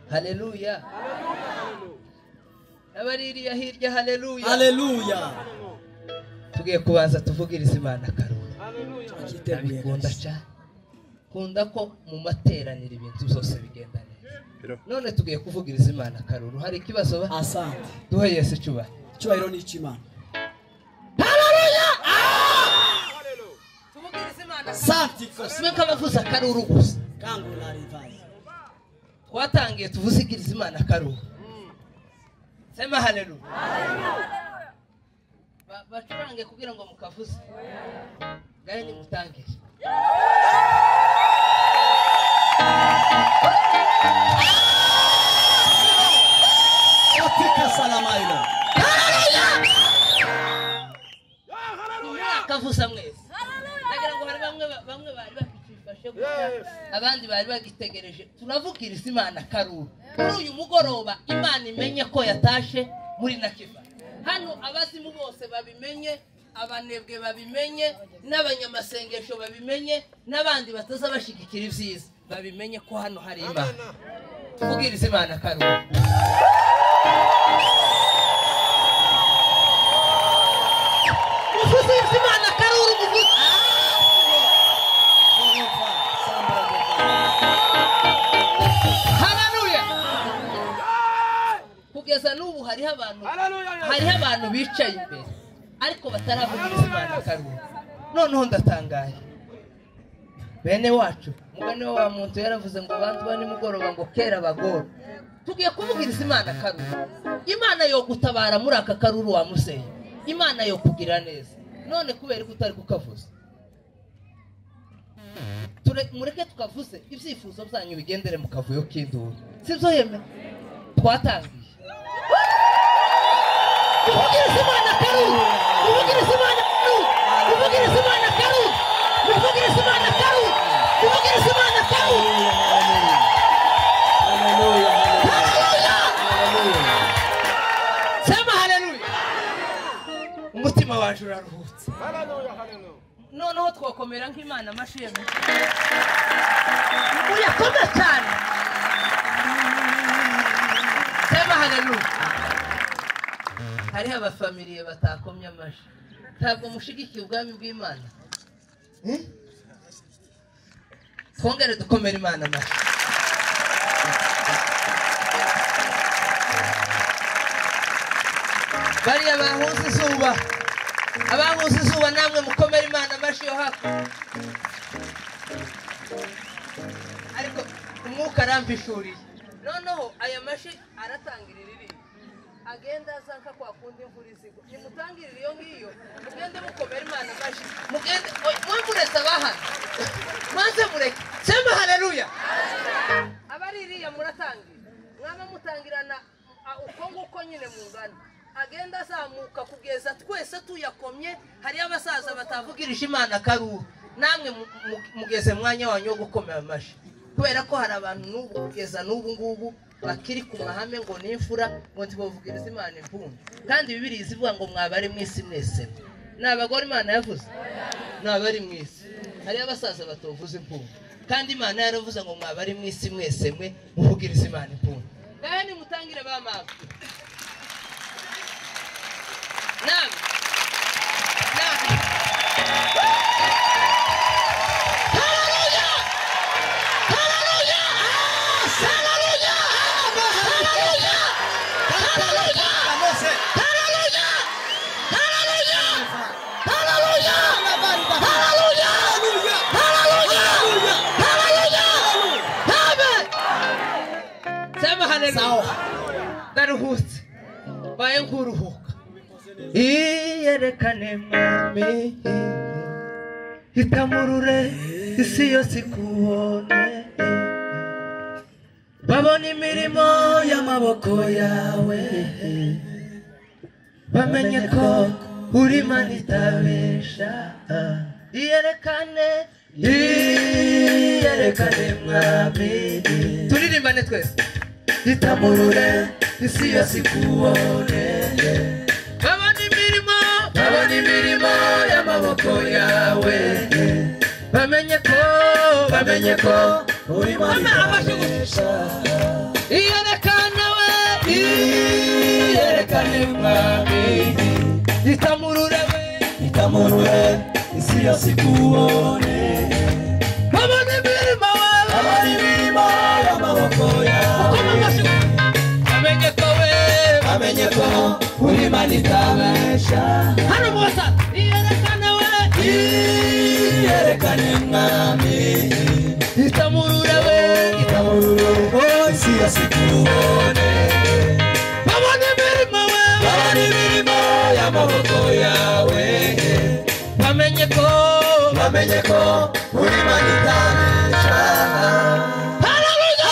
Haleluya. Abaririya hirya haleluya. Haleluya. Tugiye kubanza tuvugiriza Imana akaruru. Ndabikunda cyane. Kunda ko mu materaniro ibintu byose bigenda neza. None tugiye kuvugiriza Imana akaruru. Hari ikibazo ba? Asante. Duhe Yesu icyubahiro. Icyubahiro ni icy'Imana. Haleluya. Tuvugiriza Imana. Asante kose. Mwe kabavuza akaruru gusa. Kangura rivaye. Twatangiye tuvuzigiriza Imana akaruru. Sema haleluya. Haleluya. Bacurange kugira ngo mukavuze. Gahe ni mutangire. Otika salamailo. Haleluya. Haleluya. Kavuza mwese. Ndagira ngo hari bamwe bari bakicifashe gutya, abandi bari bagitegereje. Turavugiriza Imana karuru. Kuri uyu mugoroba Imana imenye ko yatashe muri Nakiva. Hano abazimu bose babimenye, abanebwe babimenye, n'abanyamasengesho babimenye, n'abandi bataza bashigikira ibyiza babimenye ko hano hari Imana. Tuvugirize Imana karuru. Muvugirize Imana karuru, muvuze. Haleluya. Kugeza n'ubu hariho abantu bicaye imbere ariko bataravugiriza Imana karuru. Noneho ndatangaye. Bene wacu mugani wa muntu yaravuze ngo bantu bane mugoroba ngo kera bagora. Tugiye kuvugiriza Imana karuru. Imana yo gutabara muri aka karuru wa Musenyi. Imana yo kugira neza. None kubera ko utari kukavuza. Mureke tukavuze ibyifuzo byanyu bigendere mu kavuyo k'induru. Sibyo yeme? Twatangiye. Tuvugiriza Imana karuru. Tuvugiriza Imana karuru. Tuvugiriza Imana karuru. Tuvugiriza Imana karuru. Tuvugiriza Imana karuru. Haleluya. Haleluya. Sema haleluya. Umutima wacu uraruhutse. Haleluya, haleluya. Noneho twakomera nk'Imana amashimwe. Muyakome cyane. Sema haleluya. Hariho abafamiliye batakomye amashi. Ntabwo mushigikiye ubwami bw'Imana. Twongere dukomere Imana amashi. Bariya bahuza izuba. Abahuza izuba namwe mukomere Imana amashi yo hakurya. Ariko umwuka arampishuriye. Noneho aya mashi aratangirira iri. Agenda azanka kwa kundi imvura izigwa. Nimutangirire iyo ngiyo, mugende mukomere Imana amashi. Mugende mwe muretse abahana. Maze mureke. Sema haleluya. Abaririya muratangira. Mwaba mutangirana uko nguko nyine mungana. Agenda azamuka kugeza twese tuyakomye. Hari abasaza batavugirije Imana karuru. Namwe mugeze mwanya wanyu wo gukomera amashi. Kubera ko hari abantu n'ubu kugeza n'ubu ngubu bakiri ku mahame ngo n'imfura ngo ntibavugirize Imana impundu. Kandi Bibiliya izivuga ngo mwabari mu isi mwese. Ni abagore Imana yavuze? Ni abari mu isi. Hari abasaza batovuza impundu. Kandi Imana yaravuze ngo mwabari mu isi mwese mwe muvugirize Imana impundu. Ngahe nimutangire ba mama. Naam. Naam. Haleluya! Haleluya! Haleluya! Haleluya! Haleluya! Haleluya! Haleluya! Haleluya! Haleluya! Haleluya! Haleluya! Amen. Sema haleluya. Ndaruhutse. Baye nkuruhuka. Iyerekane mwami, itamurure isi yose ikubone, babone imirimo y'amaboko yawe, bamenye ko uri Imana itabesha. Iyerekane, iyerekane mwami. Turirimbane twese. Itamurure isi yose ikubone, babone imirimo y'amaboko yawe, bamenye ko uri Imana itabesha. Iyerekane mwami, itamurure we, itamurure isi yose ikubone. Babone imirimo wawe, babone imirimo y'amaboko yawe. Bamenye ko we, bamenye ko uri Imana itabesha. Hano mu Basata, iyerekane we, iyerekane mwami, itamurure we, itamurure isi yose ikubone. Babone imirimo we, babone imirimo y'amaboko yawe. Bamenye ko, bamenye ko uri Imana itabesha. Haleluya!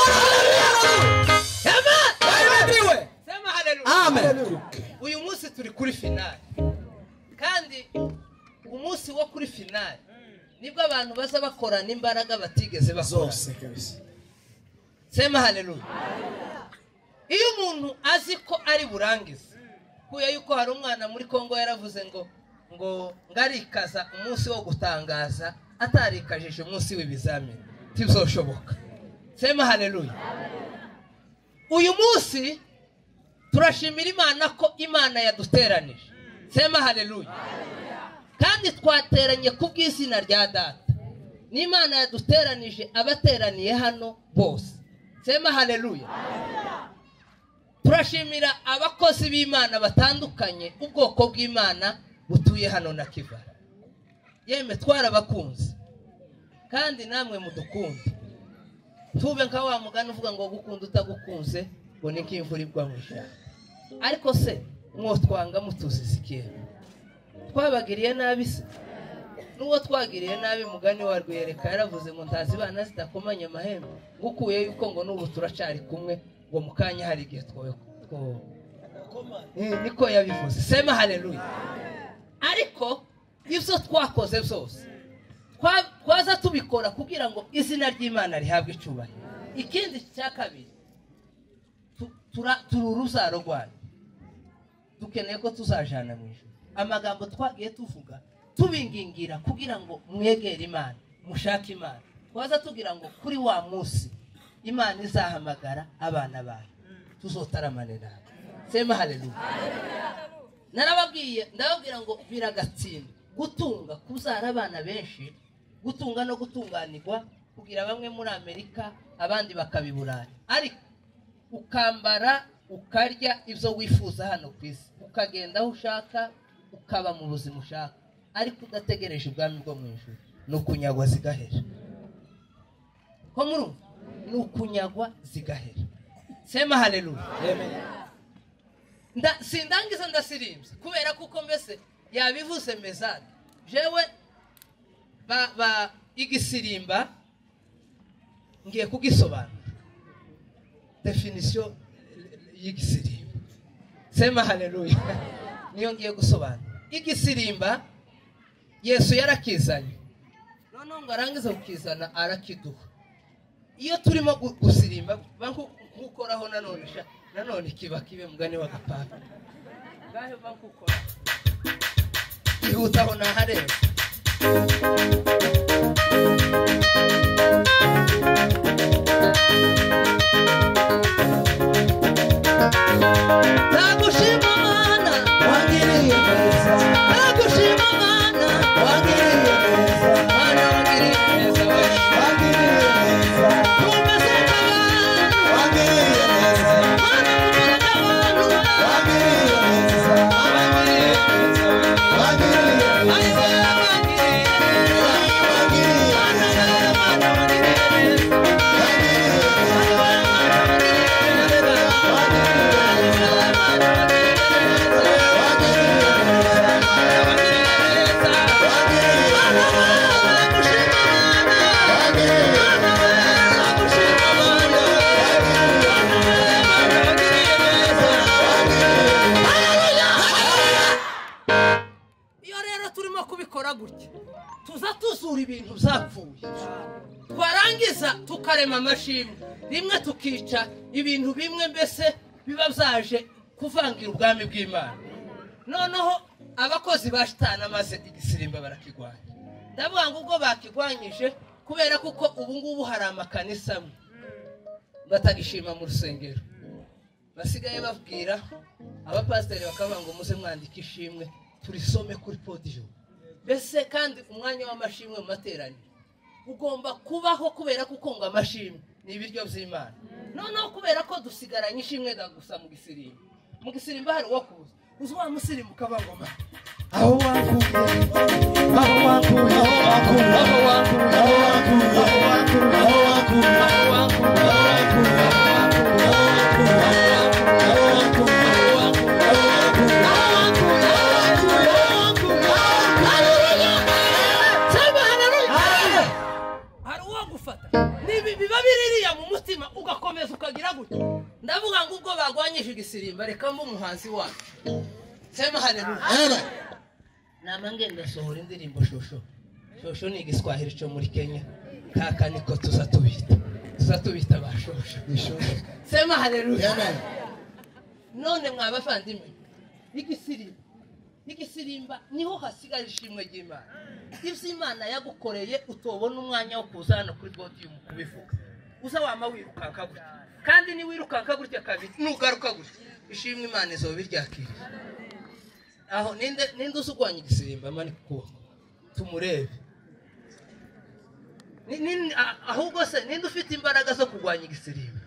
Amen! Sema haleluya! Amen. Uyu munsi turi kuri finale, kandi umunsi wo kuri finale nibwo abantu baza bakorana imbaraga batigeze bakora zose kabisa. Sema haleluya! Iyo umuntu azi ko ari burangize, kuya yuko hari umwana muri Kongo yaravuze ngo ngo ngarikaza umunsi wo gutangaza atarikajije umunsi w'ibizamini, tibzoshoboka. Sema haleluya! Uyu munsi turashimira Imana ko Imana yaduteranije. Sema haleluya! Kandi twateranye kubw'izina rya Data. N'Imana yaduteranije abateraniye hano bose. Sema haleluya! Turashimira abakozi b'Imana batandukanye, ubwoko bw'Imana butuye hano na Kivara. Yeme twarabakunze, kandi namwe mudukunde. Tube nka wa mugani uvuga ngo gukunda utagukunze ngo ni nk'imvura igwa mu ishyamba. Ariko se mwotwanga mutuzizikiye, twabagiriye nabi se? N'uwo twagiriye nabi mugani wa Rwiyereka yaravuze ngo ntazibana zidakomanya amahembe, ngukuye yuko ngo n'ubu turacari kumwe, ngo mu kanya hari igihe niko yabivuze. Sema haleluya! Ariko ibyo twakoze byose twaza tubikora kugira ngo izina ry'Imana rihabwe icyubahiro. Ikindi cya kabiri, turi uruzaro rwayo, dukeneye ko tuzajana mu ijuru. Amagambo twagiye tuvuga tubingingira kugira ngo mwegere Imana, mushake Imana, twaza tugira ngo kuri wa munsi Imana izahamagara abana bayo tuzotaramane nawe. Sema haleluya! Narababwiye, ndababwira ngo biragatsinda gutunga, kuzara abana benshi, gutunga no gutunganirwa, kugira bamwe muri Amerika abandi bakabiburayi, ariko ukambara ukarya ibyo wifuza hano ku isi, ukagenda aho ushaka, ukaba mu buzima ushaka, ariko udategereje ubwami bwo mu ijuru, ni ukunyagwa zigahera. Ko murumva? Ni ukunyagwa zigahera. Sema haleluya! Sindangiza ndasirimbye kubera kuko mbese yabivuze mezade. Jewe ba igisirimba ngiye kugisobanura definition y'igisirimba. Sema haleluya! Niyo ngiye gusobanura igisirimba. Yesu yarakizanye, noneho ngo arangize kukizana arakiduha. Iyo turimo gusirimba nkukoraho nanone sha, nanone kiba kibe mugani wa gapapa ngahe bankukora ihutaho nahareba. Ndagushima Mana, wangiriye neza. Ndagushima Mana, wangiriye neza. Mana wangiriye neza, wangiriye neza. Tumeze nk'abantu, wangiriye neza. Mana tumeze nk'abantu, wangiriye neza. Wangiriye neza, wangiriye neza. Wangiriye neza. Mana wangiriye neza. Iyo rero turimo kubikora gutya, tuza tuzura ibintu byapfuye, twarangiza tukarema amashimwe, rimwe tukica ibintu bimwe mbese biba byaje kuvangira ubwami bw'Imana. Noneho abakozi ba shitani amaze igisirimba barakigwanya. Ndavuga ngo ubwo bakigwanyije, kubera kuko ubu ngubu hari amakanisa amwe batagishima mu rusengero. Basigaye babwira abapasiteri bakavuga ngo muze mwandike ishimwe turisome kuri podium. Mbese kandi umwanya w'amashimwe mu materaniro ugomba kubaho kubera ko ngo amashimwe ni ibiryo by'Imana. Noneho kubera ko dusigaranye ishimwe gusa mu gisirimba. Mu gisirimba hari uwo kuza. Uzi wa musirimba ukaba ngoma. Aho wankuye, aho wankuye, aho wankuye, aho wankuye, aho wankuye, aho wankuye, aho wankuye, aho wankuye, aho wankuye, aho wankuye, aho wankuye, aho wankuye, aho wankuye, haleluya. Hari uwo gufata. Biba biririya mu mutima ugakomeza ukagira gutya. Ndavuga ngo ubwo bagwanyije igisirimba reka mbe umuhanzi wacu. Sema haleluya. Nama ngenda sohora indirimbo shosho. Shosho ni igiswahili cyo muri Kenya. Kaka niko tuzatubita. Tuzatubita ba shosho. Sema haleluya. None mwabafandimwe igisirimba. Igisirimba niho hasigaye ishimwe ry'Imana. Ivyo Imana yagukoreye utobona umwanya wo kuza hano kuri podium kubivuga. Uza wama wirukanka gutya. Kandi ni wirukanka gutya kabiri nugaruka gutya. Ishimwe Imana izobiryakira. Aho ninde usugwanya igisirimba mani kuko tumurebe. Ahubwo se ninde ufite imbaraga zo kugwanya igisirimba?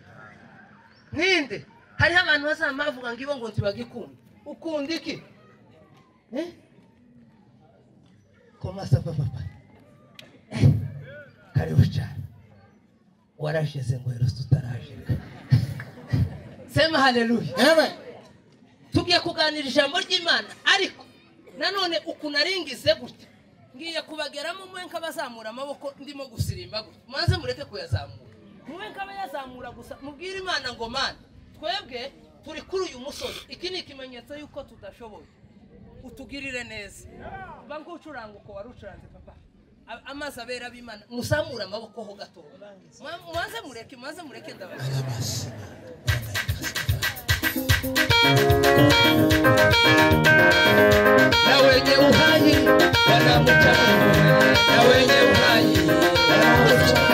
Ninde? Hariho abantu bazamavuga ngo ibo ngo ntibagikunda. Ukunda iki? Comment ça va papa? Karibu cyane. Warashize ngo rero tutarashika. Sema haleluya. Amen. Tugiye kuganira ijambo ry'Imana ariko nanone ukunaringize gutya. Ngiye kubageramo mwe nk'abazamura amaboko ndimo gusirimba gutya. Maze mureke kuyazamura. Mwe nk'abayazamura gusa mubwire Imana ngo Mana twebwe turi kuri uyu musozi. Iki ni ikimenyetso yuko tudashoboye. Utugirire neza. Bangu ucuranga uko warucuranze papa. Amazi abera b'Imana musamura amaboko ho gato. Maze mureke ndabaza. Na wenye uhai wanamchagua, na wenye uhai wanamchagua.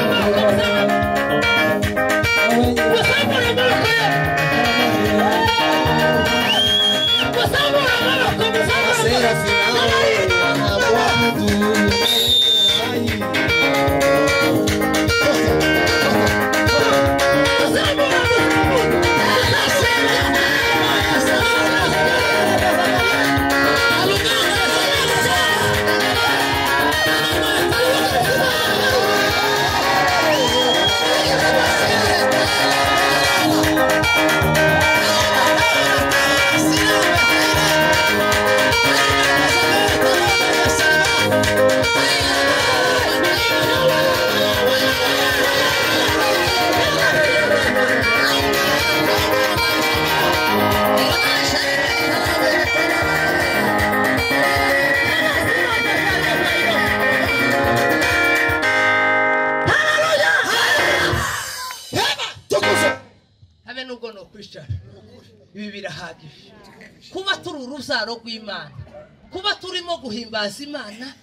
Ibi birahagije. Kuba turi urubyaro rw'Imana, kuba turimo guhimbaza Imana,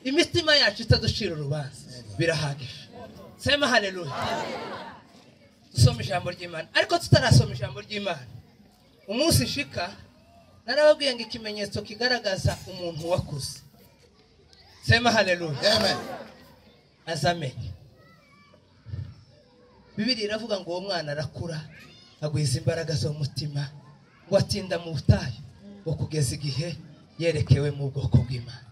imitima yacu itaducira urubanza, birahagije. Sema haleluya. Dusome ijambo ry'Imana. Ariko tutarasoma ijambo ry'Imana, umunsi shika narababwiye ngo ikimenyetso kigaragaza umuntu wakuze. Sema haleluya. Amen. Azamenye. Bibiliya iravuga ngo uwo mwana arakura agwiza imbaraga zo mutima ngo atinda mu butayu ngo kugeza igihe yerekewe mu bwoko bw'Imana.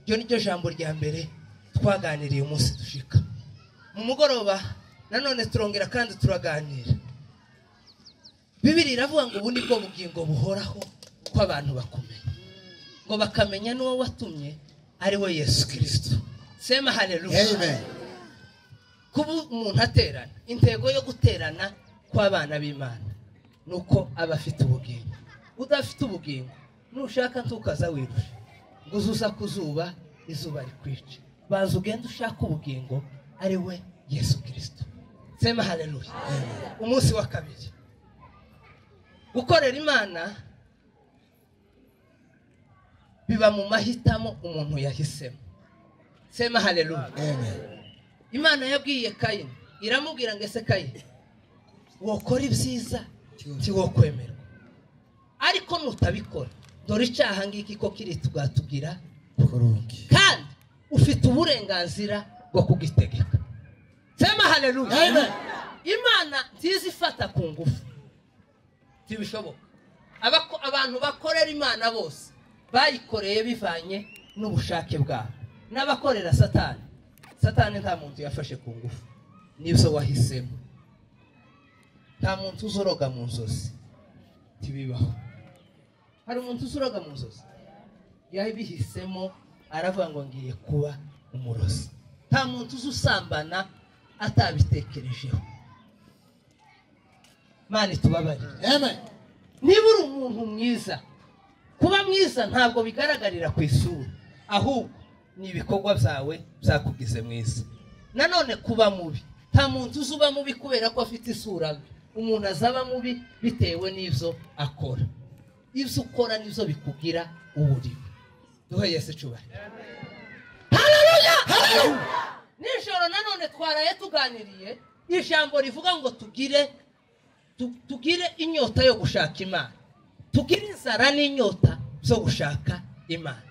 Iryo ni ryo jambo rya mbere twaganiriye umunsi dushika. Mu mugoroba nanone turongera kandi turaganira. Bibiliya iravuga ngo ubu nibwo bugingo buhoraho ko abantu bakumenya, ngo bakamenya n'uwo watumye ari we Yesu Kristo. Sema haleluya. Amen. Kuba umuntu aterana, intego yo guterana kw'abana b'Imana nuko aba afite ubugingo. Udafite ubugingo nushaka ntukaza wirusha ngo uzuza kuzuba izuba rikwice. Baza ugenda ushaka ubugingo ari we Yesu Kristo. Sema haleluya. Umunsi wa kabiri, gukorera Imana biba mu mahitamo umuntu yahisemo. Sema haleluya. Amen. Imana yabwiye Kayini, iramubwira ngo ese Kayini wokora ibyiza Ntiwokwemerwa. Ariko nutabikora, dore icyaha ngiki ko kiri tugatubwira kurungi. Kandi ufite uburenganzira bwo kugitegeka. Sema haleluya. Amen. Imana ntizifata ku ngufu. Ntibishoboka. Abantu bakorera Imana bose bayikoreye bivanye n'ubushake bwabo. N'abakorera Satani, Satani nta muntu yafashe ku ngufu, nibyo wahisemo. Nta muntu uzoroga mu nzozi, ntibibaho. Hari umuntu uzoroga mu nzozi yabihisemo, aravuga ngo ngiye kuba umurozi. Nta muntu uzusambana atabitekerejeho. Imana itubabarire. Amen. Niba uri umuntu mwiza, kuba mwiza ntabwo bigaragarira ku isura, ahubwo ni ibikorwa byawe byakugize mwiza. Nanone kuba mubi, nta muntu uzuba mubi kubera ko afite isura mbi. Umuntu azaba mubi bitewe n'ibyo akora. Ibyo ukora nibyo bikugira uwuriwe. Duhe Yesu icyubahiro. Haleluya! Haleluya! Nijoro nanone twaraye tuganiriye ijambo rivuga ngo tugire inyota yo gushaka Imana. Tugire inzara n'inyota zo gushaka Imana.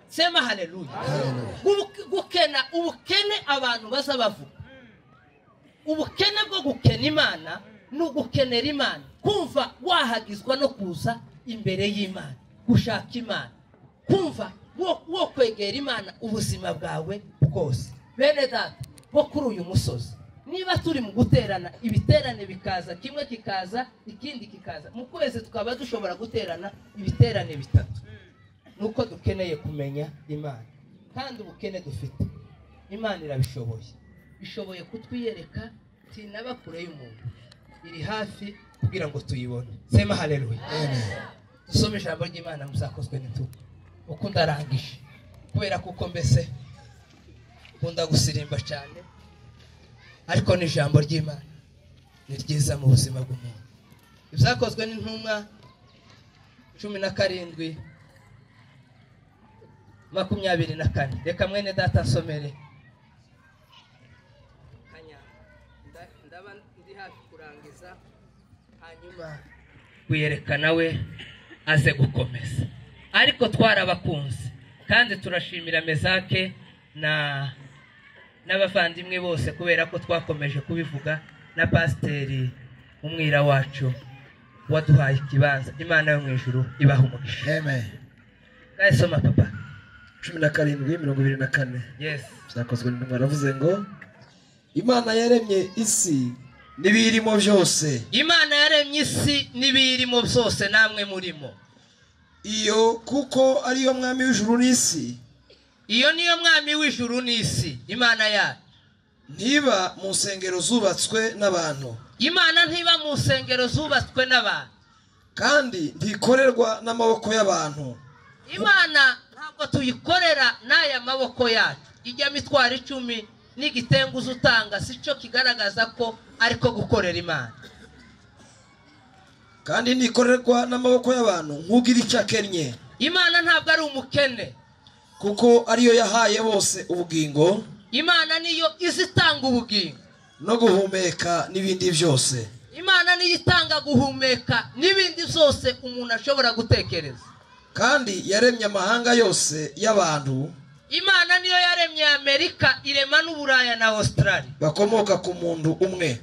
Sema haleluya. Gukena, ubukene abantu baza bavuga. Ubukene bwo gukena Imana ni ugukenera Imana, kumva wahagizwa no kuza imbere y'Imana, gushaka Imana, kumva wo kwegera Imana ubuzima bwawe bwose. Bene data bo kuri uyu musozi, niba turi mu guterana, ibiterane bikaza, kimwe kikaza ikindi kikaza, mu kwezi tukaba dushobora guterana ibiterane bitatu, nuko dukeneye kumenya Imana. Kandi ubukene dufite Imana irabishoboye, ishoboye kutwiyereka, tinaba kure y'umuntu, iri hafi kugira ngo tuyibone. Sema haleluya. Amen. Dusome ijambo ry'Imana muzakozwe n'intumwa. Uko ndarangije, kubera kuko mbese nkunda gusirimba cyane, ariko ni ijambo ry'Imana ni ryiza mu buzima bw'umuntu. Ibyakozwe n'intumwa 17 24. Reka mwene data nsomere. Ndaba ndi hafi kurangiza, hanyuma kwiyerekana we aze gukomeza. Ariko twarabakunze kandi turashimira Mezake na n'abavandimwe bose kubera ko twakomeje kubivuga, na pasiteri umwira wacu waduhaye ikibanza. Imana yo mu ijuru ibaha umugisha. Amen. Soma papa. 17 24. Yes. Byakozwe n'intumwa, aravuze ngo Imana yaremye isi n'ibiyirimo byose. Imana yaremye isi n'ibiyirimo byose, namwe murimo. Iyo kuko ariyo mwami w'ijuru n'isi. Iyo niyo mwami w'ijuru n'isi, Imana yacu. Ntiba mu nsengero zubatswe n'abantu. Imana ntiba mu nsengero zubatswe n'abantu. Kandi ntikorerwa n'amaboko y'abantu. Imana ntabwo tuyikorera n'aya maboko yacu. Ijya mitwaro 10 n'igitenguzo utanga sico kigaragaza ko ariko gukorera Imana. Kandi ntikorerwa n'amaboko y'abantu nk'ugira icyo akennye. Imana ntabwo ari umukene, kuko ariyo yahaye bose ubugingo. Imana niyo izitanga ubugingo no guhumeka n'ibindi byose. Imana niyo itanga guhumeka n'ibindi byose umuntu ashobora gutekereza. Kandi yaremye amahanga yose y'abantu. Imana niyo yaremye Amerika, irema n'Uburaya na Australia, bakomoka ku muntu umwe.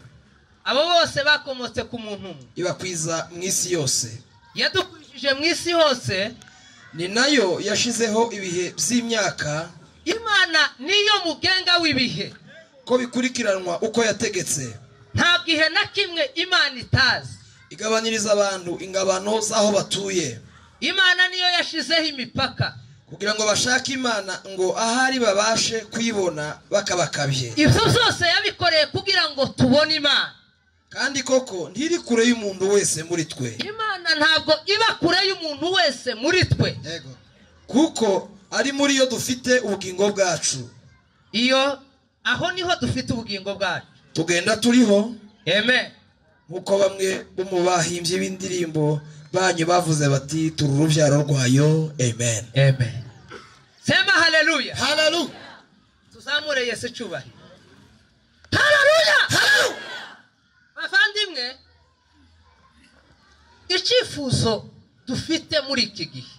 Abo bose bakomotse ku muntu umwe. Ibakwiza mu isi yose. Yadukwijije mu isi hose. Ni nayo yashizeho ibihe by'imyaka. Imana niyo mugenga w'ibihe, ko bikurikiranwa uko yategetse. Nta gihe na kimwe Imana itazi. Igabaniriza abantu ingabano z'aho batuye. Imana niyo yashizeho imipaka kugira ngo bashake Imana, ngo ahari babashe kuyibona bakabakabye. Ibyo byose yabikoreye kugira ngo tubone Imana. Kandi koko ntiri kure y'umuntu wese muri twe. Imana ntabwo iba kure y'umuntu wese muri twe. Yego. Kuko ari muri yo dufite ubugingo bwacu. Iyo aho niho dufite ubugingo bwacu. Tugenda turiho. Amen. Nkuko bamwe bo mu bahimbyi b'indirimbo banyu bavuze bati turi urubyaro rwayo. Amen. Amen. Sema haleluya. Haleluya. Tuzamure Yesu cyubahiro. Haleluya. Haleluya. Bavandimwe, Icyifuzo dufite muri iki gihe,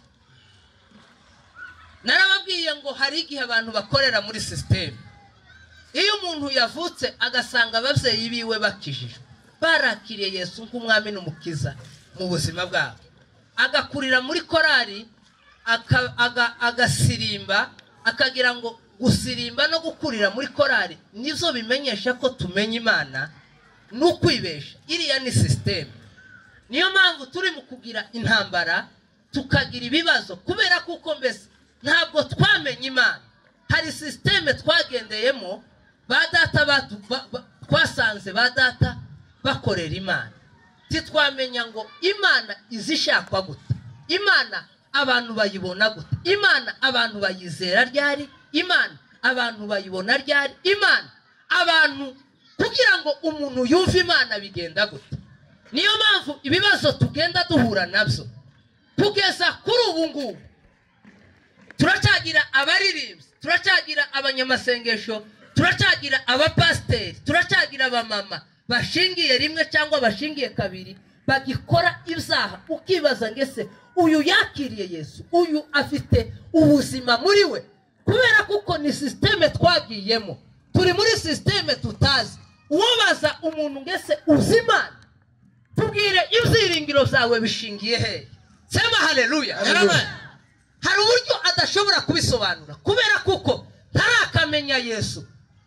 narababwiye ngo hari igihe abantu bakorera muri sisiteme. Iyo umuntu yavutse agasanga ababyeyi biwe bakijijwe, barakiriye Yesu nk'umwami n'umukiza mu buzima bwabo, agakurira muri korari, agasirimba, akagira ngo gusirimba no gukurira muri korari nizo bimenyesha ko tumenya Imana, n'ukwibesha. Iriya ni sisiteme. Niyo mpamvu turi mu kugira intambara, tukagira ibibazo, kubera kuko mbese ntabwo twamenye Imana. Hari sisiteme twagendeyemo, ba data twasanze ba data bakorera Imana, titwamenya ngo Imana izishakwa gute, Imana abantu bayibona gute, Imana abantu bayizera ryari, Imana abantu bayibona ryari, Imana abantu kugira ngo umuntu yumve Imana bigenda gute. Niyo mpamvu ibibazo tugenda duhura nabyo kugeza kuri ubu ngubu, turacyagira abaririmbyi, turacyagira abanyamasengesho, turacyagira abapasiteri, turacyagira abamama bashingiye rimwe cyangwa bashingiye kabiri, bagikora ibyaha. Ukibaza ngese uyu yakiriye Yesu, uyu afite ubuzima muri we? Kubera kuko ni sisiteme twagiyemo, turi muri sisiteme tutazi. Uwobaza umuntu ngese uzi Imana, tubwire ibyiringiro byawe bishingiye he? Sema haleluya. Hari uburyo adashobora kubisobanura kubera kuko ntarakamenya Yesu.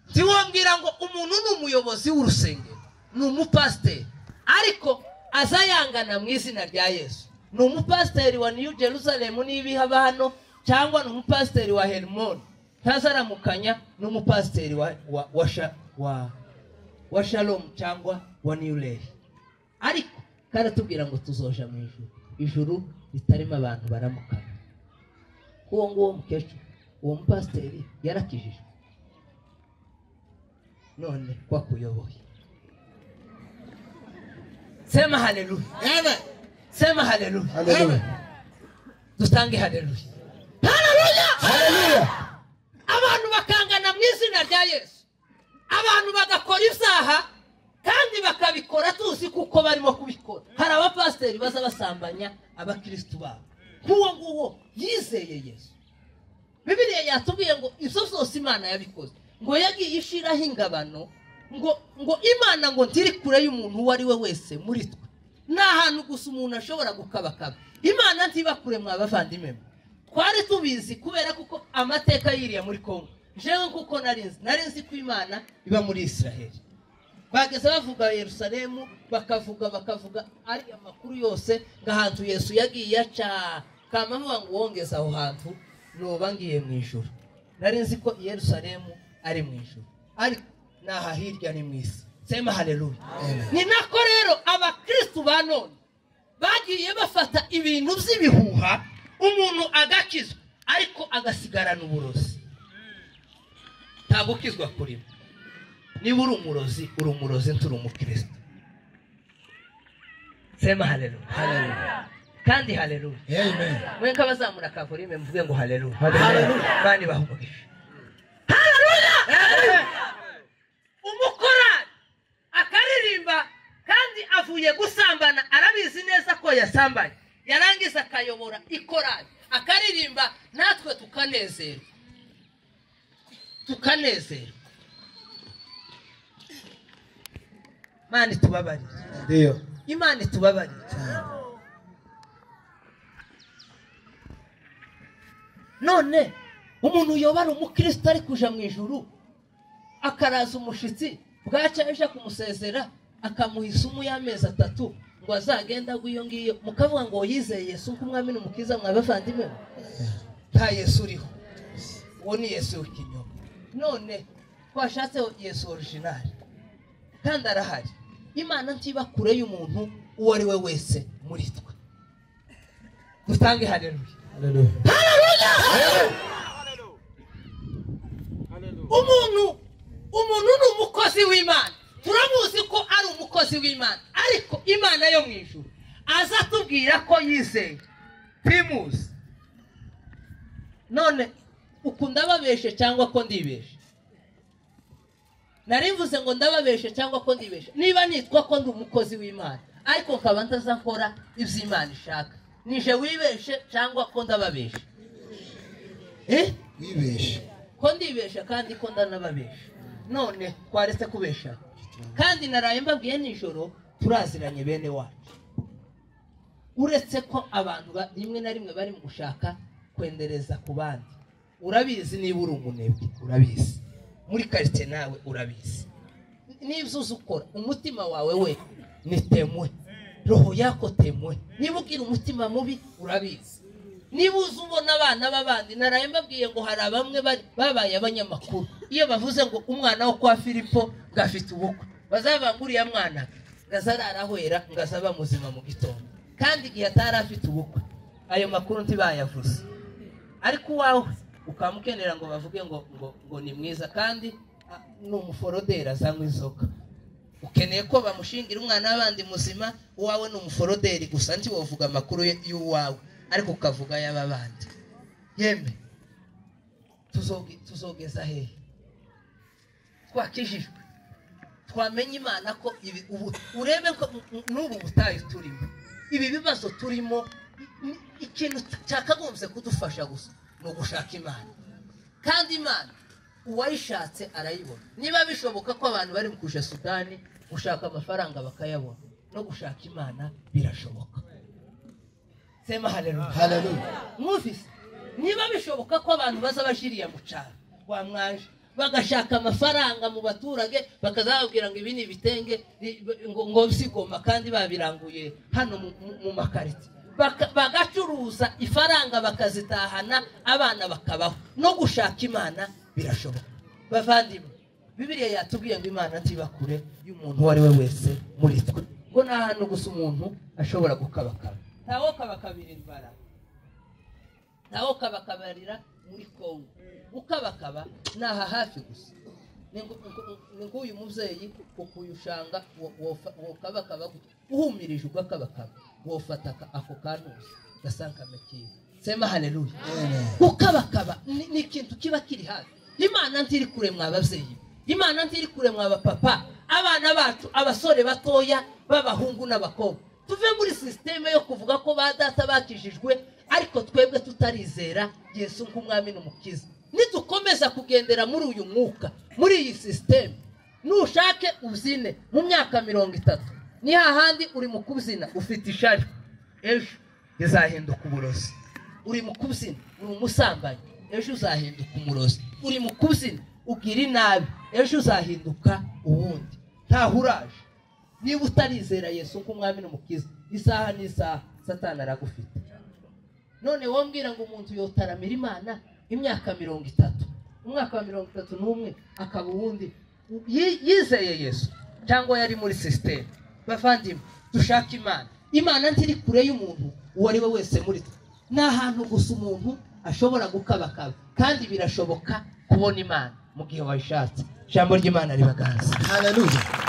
Ntiwombwira ngo umuntu ni umuyobozi w'urusengero, ni umupasiteri, ariko azayangana mu izina rya Yesu. Ni umupasiteri wa New Jerusalem n'ibihaba hano, cyangwa ni umupasiteri wa Hermon, ntazaramukanya n'umupasiteri wa Shalom cyangwa wa New Lay. Ariko karatubwira ngo tuzoja mu ijuru, ijuru ritarimo abantu baramukana. Uwo nguwo mukecuru, uwo mupasiteri yarakijijwe, none kwakuyoboye. Sema haleluya. Amen. Sema haleluya. Haleluya. Dutange haleluya. Haleluya. Haleluya. Abantu bakangana mu izina rya Yesu, abantu bagakora ibyaha kandi bakabikora tuzi kuko barimo kubikora. Hari abapasiteri baza basambanya abakristu babo. Nk'uwo nguwo yizeye Yesu. Bibiliya yatubwiye ngo ibyo byose Imana yabikoze, ngo yagiye ishiraho ingabano, ngo Imana ngo ntiri kure y'umuntu uwo ari we wese muri twe. Nta hantu gusa umuntu ashobora gukabakaba. Imana ntiba kure mwa bavandimwe. Twari tubizi kubera kuko amateka yiriya muri Kongo. Jewe kuko nari nzi ko Imana iba muri Israel. Bageze bavuga Yerusalemu, bakavuga ari amakuru yose ngahantu Yesu yagiye aca, kama mvuga ngo wongeza aho hantu noba ngiye mu ijuru. Nari nzi ko Yerusalemu ari mu ijuru, ariko naha hirya ni mu isi. Sema haleluya. Ni nako rero abakristu ba none bagiye bafata ibintu by'ibihuha, umuntu agakizwa ariko agasigarana uburozi. Ntabwo ukizwa kurimo. Niba uri umurozi, uri umurozi, nturi umukristo. Sema haleluya. Haleluya. Kandi haleluya. Amen. Mwe nk'abazamura kavorime mvuge ngo haleluya. Haleluya. Bani baha umugisha. Haleluya. Umukorari akaririmba kandi avuye gusambana, arabizi neza ko yasambanye, yarangiza akayobora ikorari akaririmba, natwe tukanezerwa, tukanezerwa. Imana itubabarire. Ndiyo. Imana itubabarire. None umuntu uyobora umukristo ari kuja mu ijuru, akaraza umushitsi, bwaca aje kumusezera akamuha isumu y'amezi 3 ngo azagenda agwe iyo ngiyo, mukavuga ngo yizeye Yesu nk'umwami n'umukiza. Mwa bavandimwe, nta Yesu uriho, uwo ni Yesu w'ikinyoma. None twashatse Yesu original kandi arahari. Imana ntiba kure y'umuntu uwo ari we wese muri twe. Dutange haleluya. Haleluya. Haleluya. Umuntu ni umukozi w'Imana, turamuzi ko ari umukozi w'Imana, ariko Imana yo mu ijuru aza tubwira ko yizeye timuzi. None ukunda babeshe cyangwa ko ndibeshe? Nari mvuze ngo ndababeshe cyangwa ko ndibeshe? Niba nitwa ko ndi umukozi w'Imana, ariko nkaba ntazakora ibyo Imana ishaka, nije wibeshe cyangwa ko ndababeshe? Wibeshe. Ko ndibesha kandi ko ndanababesha. None twaretse kubesha. Kandi naraye mbabwiye nijoro turaziranye bene wacu. Uretse ko abantu rimwe na rimwe bari mu gushaka kwendereza ku bandi. Urabizi niba uri umunebwe, urabizi. Muri quartier nawe urabizi. Niba uzi ukora umutima wawe we ni temwe, roho yako temwe. Niba ugira umutima mubi urabizi. Niba uzi ubona abana b'abandi, naraye mbabwiye ngo hari abamwe babaye abanyamakuru. Iyo bavuze ngo umwana wo kwa Filipo ngafite ubukwe, bazabanguriya mwana ngazararahwera ngazaba muzima mu gitondo, kandi igihe atari afite ubukwe ayo makuru ntibayavuze. Ariko uwawe ukamukenera ngo bavuge ngo ngo ngo ni mwiza, kandi ni umuforodera azanywa inzoga. Ukeneye ko bamushingira umwana w'abandi muzima, uwawe ni umuforoderi gusa, ntiwovuga amakuru y'uwawe ariko ukavuga y'ababandi. Yemwe tuzogeza hehe? Twakijijwe, twamenye Imana ko ibi ubu urebe ko n'ubu butayu turimo, ibi bibazo turimo, ikintu cyakagombye kudufasha gusa ni ugushaka Imana. Kandi Imana uwayishatse arayibona. Niba bishoboka ko abantu bari kuja Sudani gushaka amafaranga bakayabona, no gushaka Imana birashoboka. Sema haleluya. Haleluya. Mwumvise? Niba bishoboka ko abantu baza bashiriya mu cyaro wa mwanje bagashaka amafaranga mu baturage, bakazababwira ngo ibi ni ibitenge ngo bisigoma, kandi babiranguye hano mu makariti, bagacuruza ifaranga bakazitahana, abana bakabaho. No gushaka Imana birashoboka. Bavandimwe, Bibiliya yatubwiye ngo Imana ntiba kure y'umuntu uwo ari we wese muri twe, ngo nta hantu gusa umuntu ashobora gukabakaba. Ntawo kabakabira imbara, ntawo kabakabarira muri Kongo. Ukabakaba naha hafi gusa. Ni nguyu muvyeyi kukuyushanga wokabakaba uhumirije ugakabakaba wofata ako kantu gasanka mekiza. Sema haleluya. Ukabakaba ni ikintu kiba kiri hafi. Imana ntiri kure mwa bavyeyi, Imana ntiri kure mwa bapapa, abana bacu abasore batoya b'abahungu n'abakobwa. Tuve muri systeme yo kuvuga ko ba data bakijijwe ariko twebwe tutarizera Yesu nk'umwami n'umukiza. Nidukomeza kugendera muri uyu mwuka, muri iyi systeme, nushake uzine mu myaka 30, ni hahandi uri mu kubyina ufite ishari, ejo izahinduka uburozi. Uri mu kubyina uri umusambanyi, ejo uzahinduka umurozi. Uri mu kubyina ugira inabi, ejo uzahinduka uwundi. Ntahuraje niba utarizera Yesu nk'umwami n'umukiza, isaha n'isaha Satani aragufite. None wombwira ngo umuntu yotaramira Imana imyaka 30, umwaka wa 31 akaba uwundi yizeye Yesu cyangwa yari muri system. Bavandimwe, dushaka Imana. Imana ntiri kure y'umuntu uwo ari we wese muri twe. Ni ahantu gusa umuntu ashobora gukabakaba, kandi birashoboka kubona Imana mu gihe wayishatse. Ijambo ry'Imana ribaganze. Haleluya.